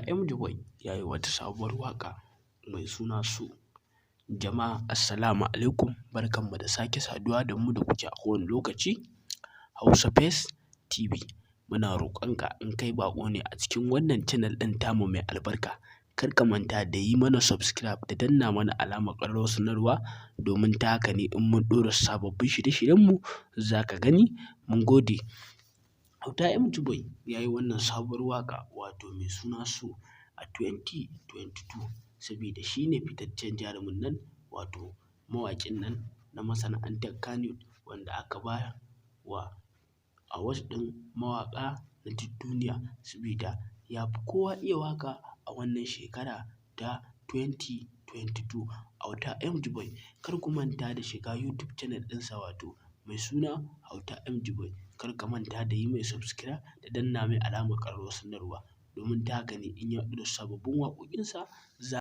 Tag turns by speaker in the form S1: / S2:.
S1: Auta MG Boy ya yi wata sabuwar waƙa mai suna So. Jama'a, assalamu alaikum, barkanmu da sake saduwa da mu da kuke a kowane lokaci. Hausa Face TV. Muna roƙonka, in kai baƙo ne a cikin wannan channel ɗin tamu mai albarka, kar ka manta da yi mana subscribe da danna mana alamar ƙararrawar sanarwa, domin ta haka ne in mun ɗora sababbin shirye-shiryenmu za ka gani. Mun gode. Auta MG Boy ya yi wannan sabuwar waƙa, wato mai suna So, a 2022, sabida shi ne fitaccen jarumin nan, wato mawaƙin nan na masana'antar Kannywood, wanda aka ba wa award ɗin mawaƙa na duk duniya, sabida ya fi kowa iya waƙa a wannan shekara ta 2022. Auta MG Boy, kar ku manta da shiga YouTube channel ɗinsa, wato mai suna Auta MG Boy. Kar ka manta da yi mai subscribe da danna mai alamar ƙararrawar sanarwa, domin ta haka ne in ya ɗora sababbin waƙoƙinsa za